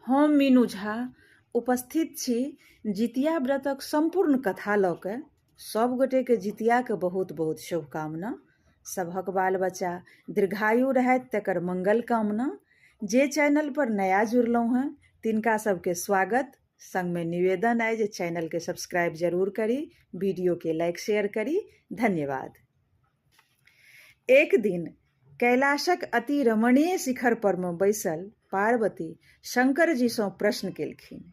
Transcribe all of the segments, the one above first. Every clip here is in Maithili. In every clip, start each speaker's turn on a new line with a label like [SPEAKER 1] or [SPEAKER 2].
[SPEAKER 1] हम मीनू झा उपस्थित छी जितिया व्रतक सम्पूर्ण कथा लऽ कऽ। सब गोटेके जितियाके बहुत बहुत शुभकामना। सभक बाल बच्चा दीर्घायु रहथि तकर मंगल कामना। जे चैनल पर नया जुड़लहुँ हेँ तिनका सबके स्वागत, संगमे निवेदन अइ जे चैनलके सब्सक्राइब जरूर करी, वीडियोके लाइक शेयर करी। धन्यवाद। एक दिन कैलाशक अति रमणीय शिखर पर मे बैसल पार्वती शंकर जी सँ प्रश्न केलखिन,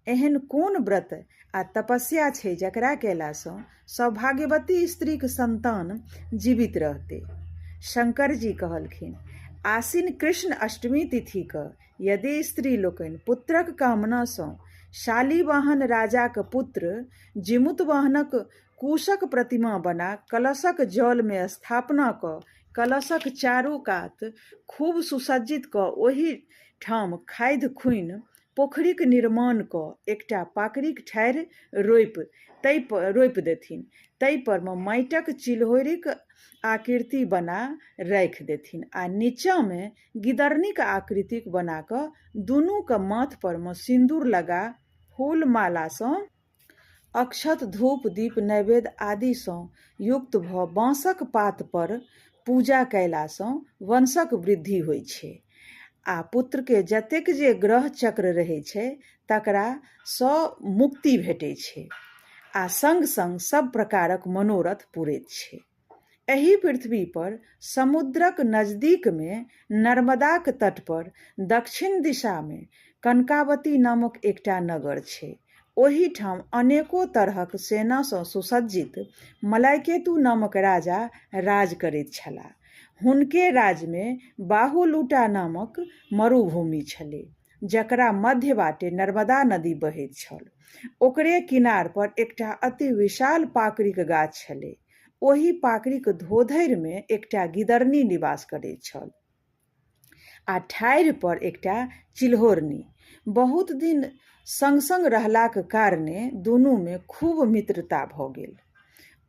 [SPEAKER 1] एहन कोन व्रत आ तपस्या छै जकरा केला सँ सौभाग्यवती स्त्रीक संतान जीवित रहतै? शंकर जी कहलखिन, आसिन कृष्ण अष्टमी तिथि क यदि स्त्री लोकनि पुत्रक कामना सँ शालिवाहन राजाक पुत्र जिमुतवाहनक कुशक प्रतिमा बना कलशक जलमे स्थापना कऽ कलशक चारू कात खूब सुसज्जित कऽ ओहि ठाम खाधि खुनि पोखरिक निर्माण कऽ एकटा पाकड़िक ठाढ़ि रोपि ताहि पर रोपि देथिन। ताहि परमे माटिक चिल्होरिक आकृति बना राखि देथिन आ नीचाँमे गिदरनीक आकृतिक बना कऽ दुनूक माथ परमे सिन्दूर लगा फूल मालासँ अक्षत, धूप, दीप, नैवेद्य आदिसँ युक्त भऽ बाँसक पातपर पूजा कयलासँ वंशक वृद्धि होइ छै आ पुत्रके जतेक जे ग्रह चक्र रहै छै तकरासँ मुक्ति भेटै छै आ सङ्ग-सङ्ग सभ प्रकारक मनोरथ पुरैत छै। एहि पृथ्वी पर समुद्रक नजदीक मे नर्मदाक तट पर दक्षिण दिशा मे कनकावती नामक एकटा नगर छै। ओहि ठाम अनेको तरहक सेना सँ सुसज्जित मलयकेतु नामक राजा राज करैत छलाह। हुनके राज्य मे बाहुलूटा नामक मरुभूमि छलै, जकरा मध्य बाटे नर्मदा नदी बहैत छल। ओकरे किनार पर एकटा अति विशाल पाकड़िक गाछ छलै। ओहि पाकड़िक धोधरिमे एकटा गिदरनी निवास करैत छल आ ठाढ़ि पर एकटा चिल्होरनी। बहुत दिन संग-संग रहलाक कारणे दुनूमे खूब मित्रता भऽ गेल।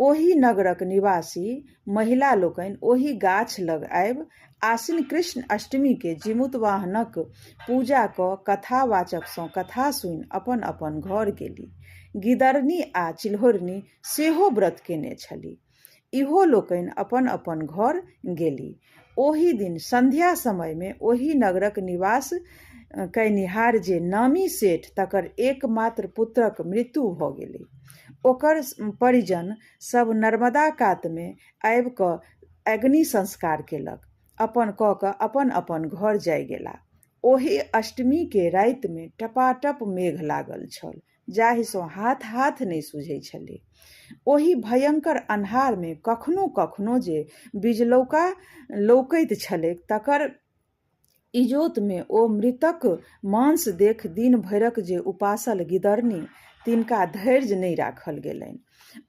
[SPEAKER 1] ओहि नगरक निवासी महिला लोकनि ओहि गाछ लग आबि आसिन कृष्ण अष्टमीकेँ जीमूतवाहनक पूजा कऽ कथावाचकसँ कथा सुनि अपन-अपन घर गेली। गिदरनी आ चिल्होरनी सेहो व्रत केने छली। इहो लोकनि अपन-अपन घर गेली। ओहि दिन संध्या समयमे ओहि नगरक निवास कयनिहार जे नामी सेठ तकर एकमात्र पुत्रक मृत्यु भऽ गेलै। ओकर परिजन सभ नर्मदा कातमे आबि कऽ अग्नि संस्कार केलक। अपन कऽ कऽ अपन-अपन घर जाइ गेला। ओहि अष्टमीके रातिमे टपाटप मेघ लागल छल। जाहिसँ हाथ-हाथ नहि सुझै छलै। ओहि भयंकर अन्हारमे कखनो-कखनो जे बिजलौका लौकैत छलैक तकर इजोतमे ओ मृतक मांस देखि दिन भरिक जे उपासल गिदरनी तिनका धैर्य नहि राखल गेलनि।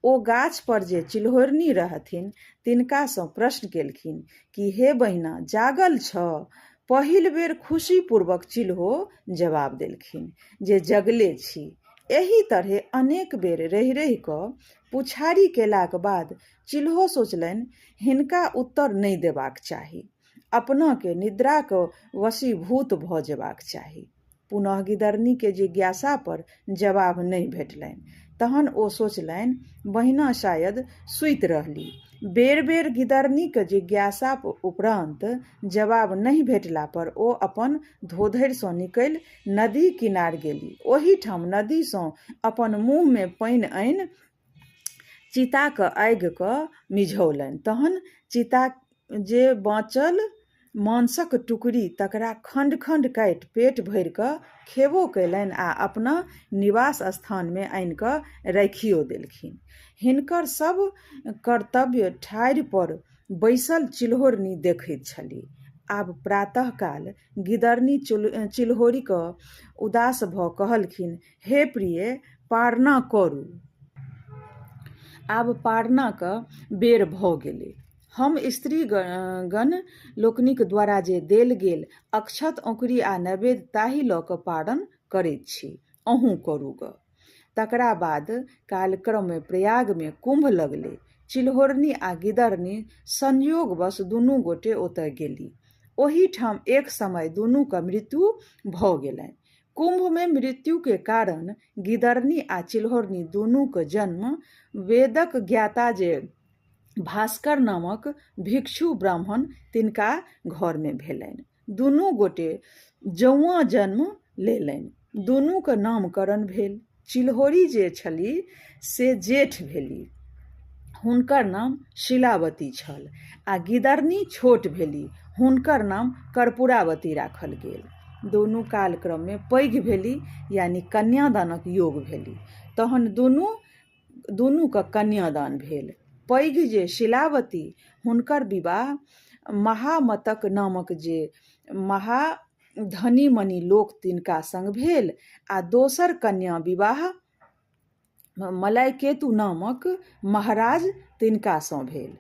[SPEAKER 1] ओ गाछ पर जे चिल्होरनी रहथिन तिनकासँ प्रश्न केलखिन कि हे बहिना जागल छह? पहिल बेर खुशीपूर्वक चिल्हो जवाब देलखिन जे जगले छी। एहि तरहे अनेक बेर रहि-रहि कऽ पुछारी केलाक बाद चिल्हो सोचलनि हिनका उत्तर नहि देबाक चाही। अपनाकेँ निद्राक वशीभूत भऽ जेबाक चाही। पुनः गिदरनीके जिज्ञासा पर जवाब नहि भेटलनि। तहन ओ सोचलनि, बहिना शायद सूति रहली। बेर-बेर गिदरनीक जिज्ञासा उपरान्त जवाब नहि भेटला पर ओ अपन धोधरि सँ निकलि नदी किनार गेली। ओहिठाम नदी सँ अपन मुँह मे पानि आनि चिताक आगि कऽ मिझौलनि। तहन चिता जे बाँचल मांसक टुकड़ी तकरा खण्ड-खण्ड काटि पेट भरि कऽ खेबो कयलनि आ अपना निवास स्थानमे आनि कऽ राखियो देलखिन। हिनकर सभ कर्तव्य ठाढ़ि पर बैसल चिल्होरनी देखैत छलीह। आब प्रातःकाल गिदरनी चिल्होरिकऽ उदास भऽ कहलखिन, हे प्रिय, पारणा करू। आब पारणाक बेर भऽ गेलै। हम स्त्रीगण लोकनिक द्वारा जे देल गेल अक्षत, औंकुरी आ नैवेद्य ताहि लऽ कऽ पारण करैत छी। अहूँ करू गऽ। तकरा बाद कालक्रमे प्रयागमे कुम्भ लगलै। चिल्होरनी आ गिदरनी संयोगवश दुनू गोटे ओतय गेली। ओहीठाम एक समय दुनूक मृत्यु भऽ गेलनि। कुम्भमे मृत्युके कारण गिदरनी आ चिल्होरनी दुनूक जन्म वेदक ज्ञाता जे भास्कर नामक भिक्षु ब्राह्मण तिनका घरमे भेलनि। दुनू गोटे जौआँ जन्म लेलनि। दुनूक नामकरण भेल। चिल्होरी जे छली से जेठ भेली, हुनकर नाम शिलावती छल आ गिदरनी छोट भेली, हुनकर नाम कर्पूरावती राखल गेल। दुनू कालक्रममे पैघ भेली, यानी कन्यादानक योग भेली। तहन दुनूके कन्यादान भेल। पैघ जे शिलावती, हुनकर विवाह महामतक नामक जे महा धनी मनी लोक तिनका संग भेल आ दोसर कन्या विवाह मलयकेतु नामक महाराज तिनकासँ भेल।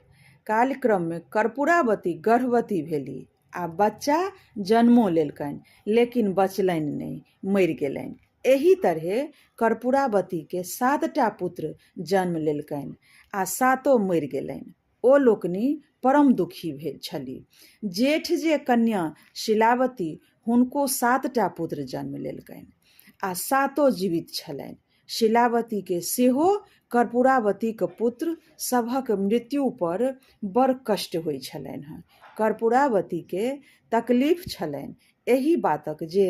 [SPEAKER 1] कालक्रममे कर्पूरावती गर्भवती भेली आ बच्चा जन्मो लेलकनि, लेकिन बचलनि नहि, मरि गेलनि। एहि तरहे कर्पूरावतीके 7टा पुत्र जन्म लेलकनि आ सातो मरि गेलनि। ओ लोकनि परम दुखी भेल छली। जेठ जे कन्या शिलावती, हुनको 7टा पुत्र जन्म लेलकनि आ सातो जीवित छलनि। शिलावतीके सेहो कर्पूरावतीक पुत्र सभक मृत्यु पर बड़ कष्ट होइ छलनि हँ। कर्पूरावतीके तकलीफ छलनि एहि बातक जे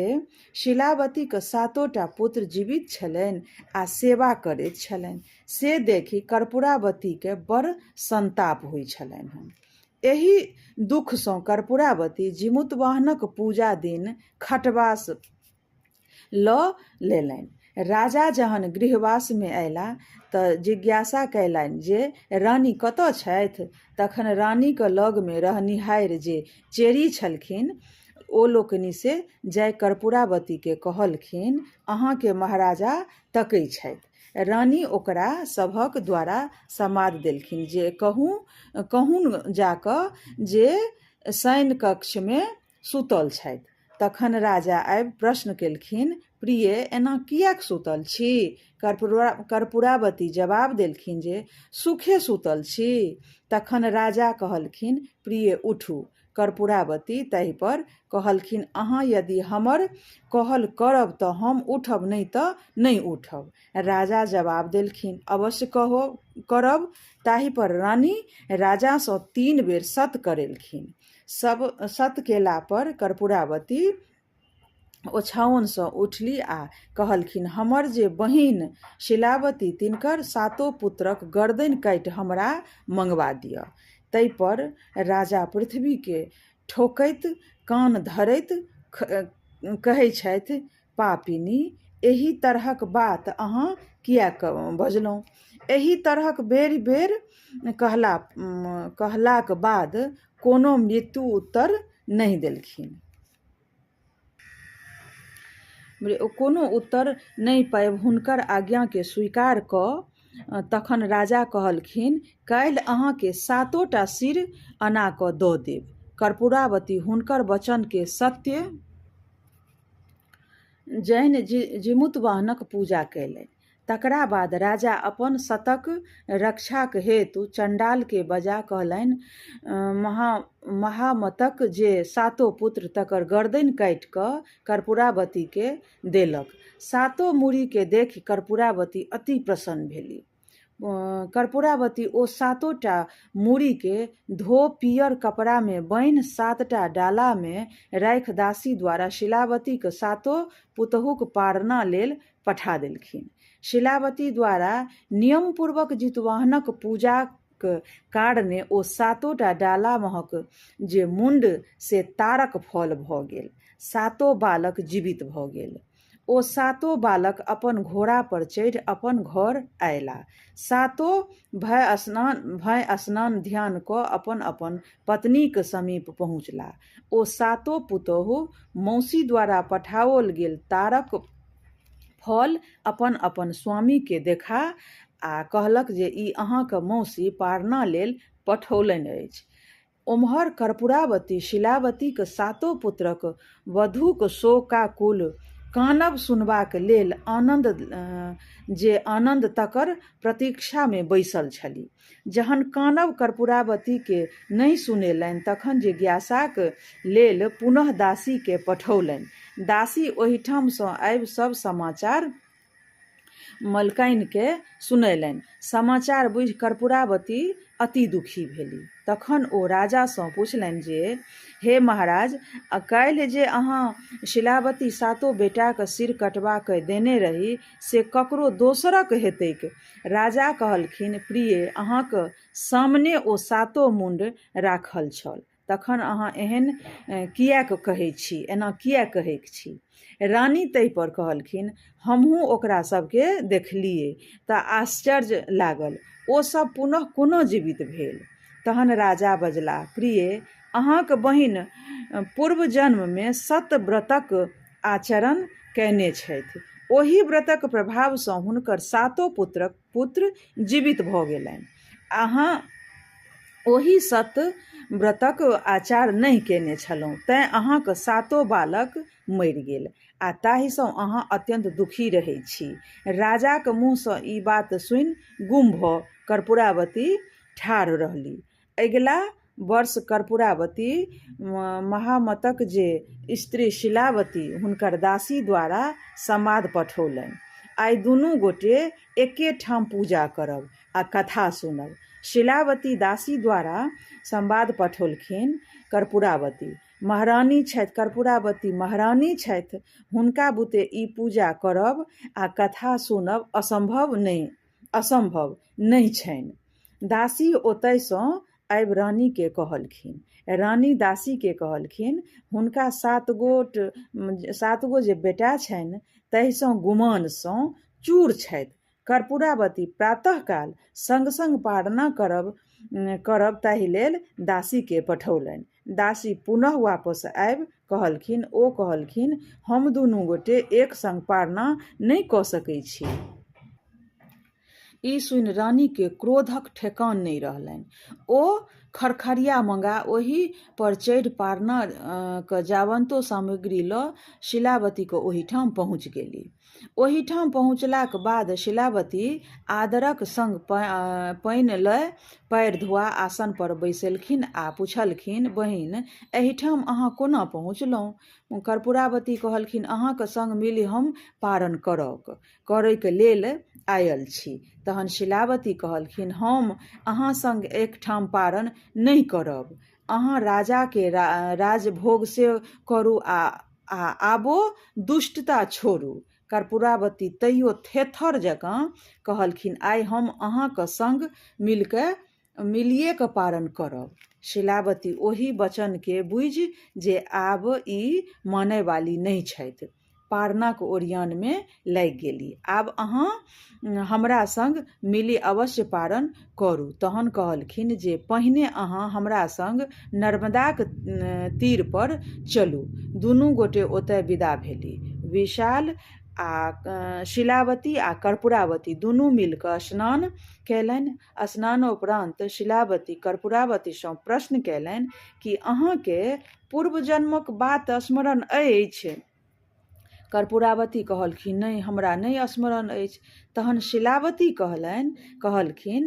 [SPEAKER 1] शिलावतीक सातोटा पुत्र जीवित छलनि आ सेवा करैत छलनि, से देखि कर्पूरावतीकेँ बड़ संताप होइ छलनि हँ। एहि दुखसँ कर्पूरावती जिमुतवाहनक पूजा दिन खटवास लऽ लेलनि। राजा जहन गृहवासमे अयला तऽ जिज्ञासा कयलनि जे रानी कतऽ छथि? तखन रानीक लगमे रहनिहारि जे चेरी छलखिन ओ लोकनि से जाय कर्पूरावतीकेँ कहलखिन, अहाँकेँ महाराजा तकै छथि। रानी ओकरा सभक द्वारा समाद देलखिन जे कहून जा कऽ जे शयन कक्षमे सुतल छथि। तखन राजा आबि प्रश्न केलखिन, प्रिय, एना किएक सुतल छी? कर्पूरावती जवाब देलखिन जे सुखे सुतल छी। तखन राजा कहलखिन, प्रिय, उठू। कर्पूरावती ताहि पर कहलखिन, अहाँ यदि हमर कहल करब तऽ हम उठब, नहि तऽ नहि उठब। राजा जवाब देलखिन, अवश्य कहो करब। ताहि पर रानी राजासँ 3 बेर सत करेलखिन। सब सत केला पर कर्पूरावती ओछाओनसँ उठली आ कहलखिन, हमर जे बहिन शिलावती तिनकर सातो पुत्रक गर्दनि काटि हमरा मंगवा दिअ। ताहि पर राजा पृथ्वीके ठोकैत कान धरैत कहै छथि, पापिनी, एहि तरहक बात अहाँ किएक बजलहुँ? एहि तरहक बेर बेर कहलाक बाद कोनो मृत्यु उत्तर नहि देलखिन। कोनो उत्तर नहि पाबि हुनकर आज्ञाकेँ स्वीकार कऽ तखन राजा कहलखिन, काल्हि अहाँकेँ सातोटा सिर अना कऽ दऽ देब। कर्पूरावती हुनकर वचनकेँ सत्य जानि जिमुतवाहनक पूजा कयलनि। तकरा बाद राजा अपन सतक रक्षाक हेतु चण्डालकेँ बजा कहलनि, महामतक जे सातो पुत्र तकर गर्दनि काटि कऽ कर्पूरावतीकेँ देलक। सातो मूड़ीकेँ देखि कर्पूरावती अति प्रसन्न भेली। कर्पूरावती ओ सातोटा मूड़ीकेँ धो पीयर कपड़ामे बान्हि 7टा डालामे राखि दासी द्वारा शिलावतीक सातो पुतहुक पारणा लेल पठा देलखिन। शिलावती द्वारा नियमपूर्वक जितवाहनक पूजाक कारणे ओ सातोटा डाला महक जे मुण्ड से तारक फल भऽ गेल। सातो बालक जीवित भऽ गेल। ओ सातो बालक अपन घोड़ा पर चढ़ि अपन घर अयला। सातो भय स्नान ध्यान कऽ अपन अपन पत्नीक समीप पहुँचला। ओ सातो पुतोहु मौसी द्वारा पठाओल गेल तारक फल अपन अपन स्वामीके देखा आ कहलक जे ई अहाँक मौसी पारणा लेल पठौलनि अछि। ओम्हर कर्पूरावती शिलावतीक सातो पुत्रक वधूक शोकाकुल कानब सुनबाक लेल आनन्द जे आनन्द तकर प्रतीक्षामे बैसल छली। जहन कानब कर्पूरावतीके नहि सुनेलनि तखन जिज्ञासाक लेल पुनः दासीके पठौलनि। दासी ओहिठामसँ आबि सभ समाचार मलकाइनकेँ सुनेलनि। समाचार बुझि कर्पूरावती अति दुखी भेली। तखन ओ राजासँ पुछलनि जे हे महाराज, काल्हि जे अहाँ शिलावती सातो बेटाक सिर कटबा कय देने रही से ककरो दोसरक हेतैक? राजा कहलखिन, प्रिये, अहाँक सामने ओ सातो मुण्ड राखल छल। तखन अहाँ एहन किएक कहै छी? एना किएक कहैक छी? रानी ताहिपर कहलखिन, हमहूँ ओकरा सभकेँ देखलियै तँ आश्चर्य लागल। ओ सभ पुनः कोना जीवित भेल? तहन राजा बजलाह, प्रिये, अहाँक बहिन पूर्व जन्ममे सतव्रतक आचरण कयने छथि। ओही व्रतक प्रभावसँ हुनकर सातो पुत्रक पुत्र जीवित भऽ गेलनि। अहाँ ओहि सत व्रतक आचार नहि कयने छलहुँ तेँ अहाँक सातो बालक मरि गेल आ ताहिसँ अहाँ अत्यन्त दुखी रहैत छी। राजाक मुँहसँ ई बात सुनि गुम भऽ कर्पूरावती ठाढ़ रहली। अगिला वर्ष कर्पूरावती महामतक जे स्त्री शीलावती हुनकर दासी द्वारा समाद पठौलनि। आइ दुनू गोटे एके ठाम पूजा करब आ कथा सुनब। शीलावती दासी द्वारा संवाद पठौलखिन कर्पूरावती महारानी छथि कर्पूरावती महारानी छथि हुनका बुते ई पूजा करब आ कथा सुनब असंभव नहि असंभव नहि छनि। दासी ओतयसँ आबि रानीकेँ कहलखिन। रानी दासीकेँ कहलखिन, हुनका सात गोट सात गो जे बेटा छनि ताहिसँ गुमानसँ चूर छथि। कर्पूरावती प्रातःकाल संग-संग पारणा करब करब ताहि लेल दासीकेँ पठौलनि। दासी पुनः वापस आबि कहलखिन, ओ कहलखिन, हम दुनू गोटे एक संग पारणा नहि कऽ सकै छी। ई सुनि रानीकेँ क्रोधक ठेकान नहि रहलनि। ओ खरखरिया मँगा ओहि पर चढ़ि पारणा क जावन्तो सामग्री लऽ शीलावतीक ओहिठाम पहुँच गेली। ओहिठाम पहुँचलाक बाद शीलावती आदरक संग पानि लय पैर धुआ आसन पर बैसेलखिन आ पुछलखिन, बहिन, एहिठाम अहाँ कोना पहुँचलहुँ? कर्पूरावती कहलखिन, अहाँक संग मिलि हम पारण करक करैक लेल आयल छी। तहन शीलावती कहलखिन, हम अहाँ संग एकठाम पारण नहि करब। अहाँ राजाके राजभोग से करू आ आ आबो दुष्टता छोड़ू। कर्पूरावती तैयो थेथर जकाँ कहलखिन, आइ हम अहाँक संग मिलिकऽ मिलिए कऽ पारण करब। शीलावती ओहि वचनकेँ बुझि जे आब ई मानयवाली नहि छथि, पारणाक ओरियानमे लागि गेली। आब अहाँ हमरा संग मिलि अवश्य पारण करू। तहन कहलखिन जे पहिने अहाँ हमरा संग नर्मदाक तीर पर चलू। दुनू गोटे ओतय विदा भेली। विशाल आ शीलावती आ कर्पूरावती दुनू मिलि कऽ स्नान कयलनि। स्नानोपरान्त शीलावती कर्पूरावतीसँ प्रश्न कयलनि, की अहाँकेँ पूर्वजन्मक बात स्मरण अछि? कर्पूरावती कहलखिन, नहि, हमरा नहि स्मरण अछि। तहन शीलावती कहलनि कहलखिन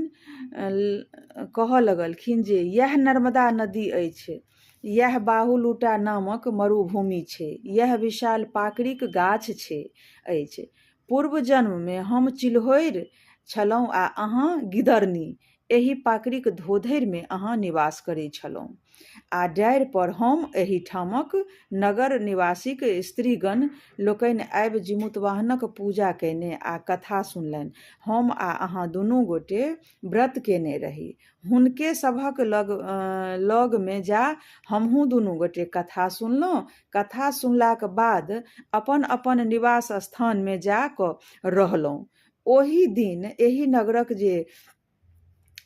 [SPEAKER 1] कहऽ लगलखिन जे इएह नर्मदा नदी अछि। इएह बाहुलूटा नामक मरुभूमि छै। इएह विशाल पाकड़िक गाछ छै अछि। पूर्व जन्ममे हम चिल्होरि छलहुँ आ अहाँ गिदरनी। एहि पाकड़िक धोधरिमे अहाँ निवास करै छलहुँ आ डारि पर हम एहिठामक नगर निवासीक स्त्रीगण लोकनि आबि जीमूतवाहनक पूजा कयने आ कथा सुनलनि। हम आ अहाँ दुनू गोटे व्रत कयने रही। हुनके सभक लग लगमे जा हमहूँ दुनू गोटे कथा सुनलहुँ। कथा सुनलाक बाद अपन-अपन निवास स्थानमे जा कऽ रहलहुँ। ओही दिन एहि नगरक जे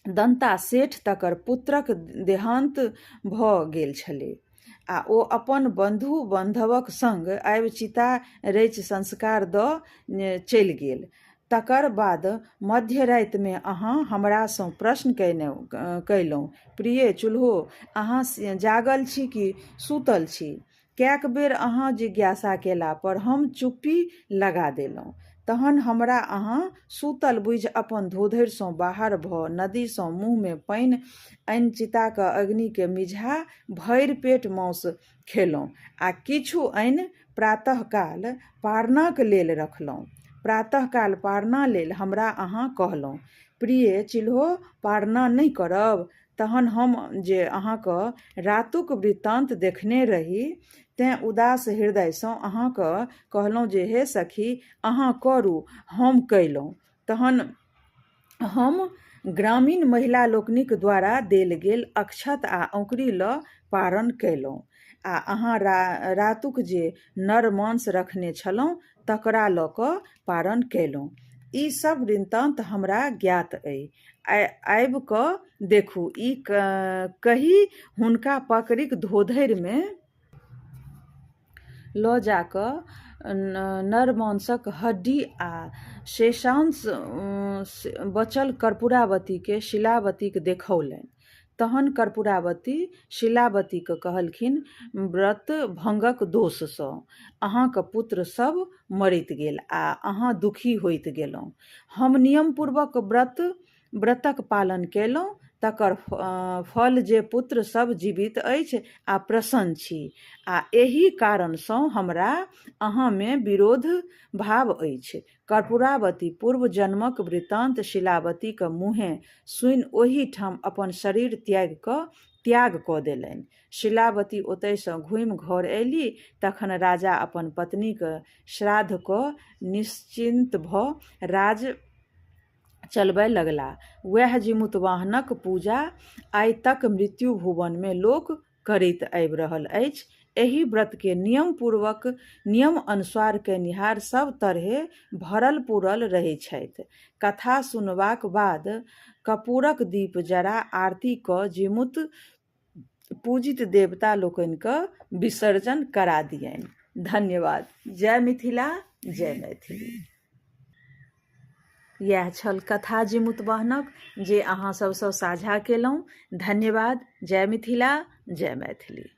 [SPEAKER 1] दन्ता सेठ तकर पुत्रक देहान्त भऽ गेल छलै आ ओ अपन बन्धु-बान्धवक संग आबि चिता रचि संस्कार दऽ चलि गेल। तकर बाद मध्य रातिमे अहाँ हमरासँ प्रश्न कयलहुँ, प्रिय चुल्हो, अहाँ जागल छी कि सूतल छी? कैक बेर अहाँ जिज्ञासा केला पर हम चुप्पी लगा देलहुँ। तहन हमरा अहाँ सूतल बुझि अपन धोधरिसँ बाहर भऽ नदीसँ मुँहमे पानि आनि चिताक अग्निकेँ मिझा भरि पेट माउस खेलहुँ आ किछु आनि प्रातःकाल पारणाक लेल रखलहुँ। प्रातःकाल पारणा लेल हमरा अहाँ कहलहुँ, प्रिये चिल्हो पारणा नहि करब? तहन हम जे अहाँक रातुक वृत्तान्त देखने रही तेँ उदास हृदयसँ अहाँक कहलहुँ जे हे सखी, अहाँ करू, हम कयलहुँ। तहन हम ग्रामीण महिला लोकनिक द्वारा देल गेल अक्षत आ औंकरी लऽ पारण कयलहुँ आ अहाँ रातुक जे नर मांस रखने छलहुँ तकरा लऽ कऽ पारण कयलहुँ। ई सब वृत्तान्त हमरा ज्ञात अइ। आबि कऽ देखू। ई कहि हुनका पकड़िक धोधरिमे लऽ जा कऽ नरमांसक हड्डी आ शेषांश बचल कर्पूरावतीकेँ शीलावतीक देखौलनि। तहन कर्पूरावती शीलावतीकेँ कहलखिन व्रत भंगक दोषसँ अहाँक पुत्र सभ मरैत गेल आ अहाँ दुखी होइत गेलहुँ। हम नियमपूर्वक व्रतक पालन कयलहुँ तकर फल जे पुत्र सभ जीवित अछि आ प्रसन्न छी आ एहि कारणसँ हमरा अहाँमे विरोध भाव अछि। कर्पूरावती पूर्व जन्मक वृत्तान्त शीलावतीक मुँहेँ सुनि ओही ठाम अपन शरीर त्यागि कऽ त्याग कऽ देलनि। शीलावती ओतयसँ घूमि घर अयली तखन राजा अपन पत्नीक श्राद्ध कऽ निश्चिन्त भऽ राज चलबय लगलाह। वएह जीमूतवाहनक पूजा आइ तक मृत्यु भुवनमे लोक करैत आबि रहल अछि। एहि व्रतकेँ नियमपूर्वक नियम अनुसार कयनिहार सभ तरहे भरल-पुरल रहै छथि। कथा सुनबाक बाद कपूरक दीप जरा आरती कऽ जीमूत पूजित देवता लोकनिक विसर्जन करा दियनि। धन्यवाद। जय मिथिला, जय मैथिली। इएह छल कथा जीमूतवाहनक जे अहाँ सभसँ साझा केलहुँ। धन्यवाद। जय मिथिला, जय मैथिली।